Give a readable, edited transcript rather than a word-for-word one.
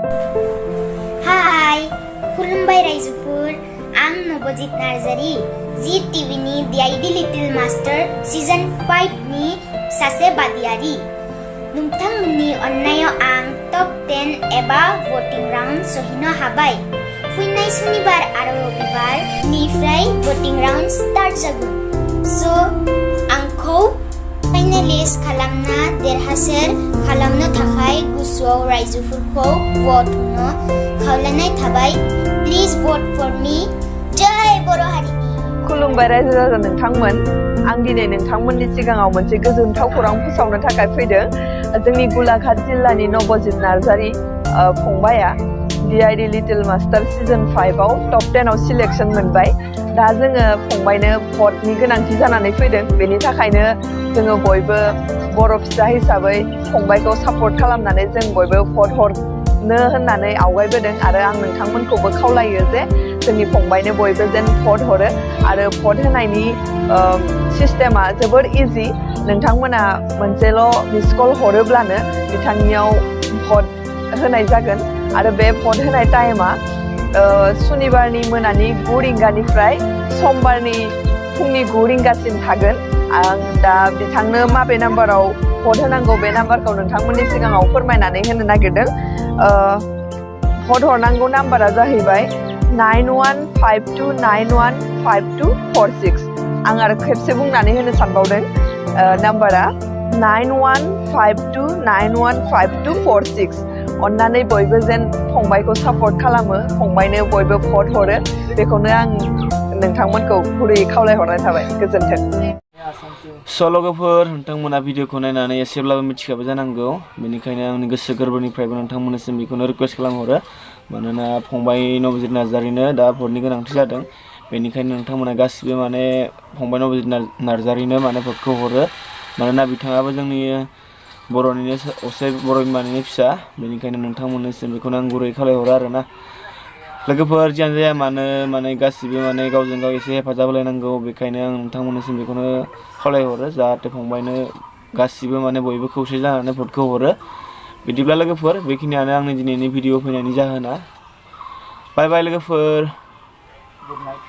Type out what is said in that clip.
Hai, खुलुमबाय रायजोफोर, आं नबजित नार्जारी, जी टीवीनि The Little Master सीजन 5 नि सासे बादियारि। नोंथांमोननि अननायाव आं टप 10 एबा voting राउन्ड सौहैनो हाबाय। फैनाय सुनिबार आरो रबिबारनिफ्राय voting राउन्ड स्टार्ट जागोन। आंखौ फाइनालिस्ट खालामना देरहासार खालामनो थाखाय गोसोआव रायजोफोरखौ भट होनो खावलायनाय थाबाय। प्लिज भट फर मी। जय बर' हारिनि। खुलुमबाय रायजो राजा नोंथांमोन। आं दिनै नोंथांमोननि सिगाङाव मोनसे गोजोनथाव खौरां फोसावनो थाखाय फैदों। जोंनि गलाघाट जिल्लानि नबजित नार्जारी फंबाया The Little Master सीजन 5 आव टप 10 आव सिलेक्शन मोनबाय। दा जोङो फंबायनो भटनि गोनांथि जानानै फैदों। बेनि थाखायनो जोङो बयबो बर' फिसा हिसाबै फंबायखौ सापर्ट खालामनानै जों बयबो भट हरनो होननानै आवगायबोदों आरो आं नोंथांमोनखौबो खावलायो जे जोंनि फंबायनो बयबो जेन भट हरो आरो भट होनायनि सिस्टेमा जोबोर इजि। नोंथांमोना मोनसेल' मिस कल हरोब्लानो बिथांनियाव भट होनाय जागोन आरो बे भट होनाय टाइमा सुनिबारनि मोनानि 9 रिंगानिफ्राय समबारनि फुंनि 9 रिंगासिम थागोन। आं दा बिथांनो माबे नाम्बाराव भट होनांगौ बे नाम्बारखौ नोंथांमोननि सिगाङाव फोरमायनानै होनो नागिरदों। भट हरनांगौ नाम्बारा जाहैबाय 9152915246। आं आरो खेबसे बुंनानै होनो सानबावदों नाम्बारा 9152915246। अन्नानै बयबो जेन फंबायखौ सापर्ट खालामो, फंबायनो बयबो भट हरो, बेखौनो आं नोंथांमोनखौ गुरैयै खावलायहरनाय थाबाय। गोजोन्थों। लोगोफोर, नोंथांमोना भिडिअखौ नायनानै एसेब्लाबो मिथिखाबाय जानांगौ। बेनिखायनो आंनि गोसो गोरबोनिफ्रायबो नोंथांमोननिसिम बेखौनो रिक्वेस्ट खालामहरो। मानोना फंबाय नबजित नार्जारीनो दा भटनि गोनांथि जादों। बेनिखायनो नोंथांमोना गासिबो फंबाय नबजित नार्जारीनो भटखौ हरो। मानोना बिथाङाबो जोंनि बर'निनो असे बर' बिमानिनो फिसा। बेनिखायनो नोंथांमोननिसिम बेखौनो आं गुरै खावलायहरो आरोना। लोगोफोर, जियानो जाया मानो गासिबो गावजों गाव एसे हेफाजाब होलायनांगौ। बेखायनो आं नोंथांमोननिसिम बेखौनो खावलायहरो जाहाथे फंबायनो गासिबो बयबो खौसे जानानै भटखौ हरो। बिदिब्ला लोगोफोर, बेखिनियानो आंनि दिनैनि भिडिअ फैनायनि जाहोना। बाय बाय लोगोफोर। Good night.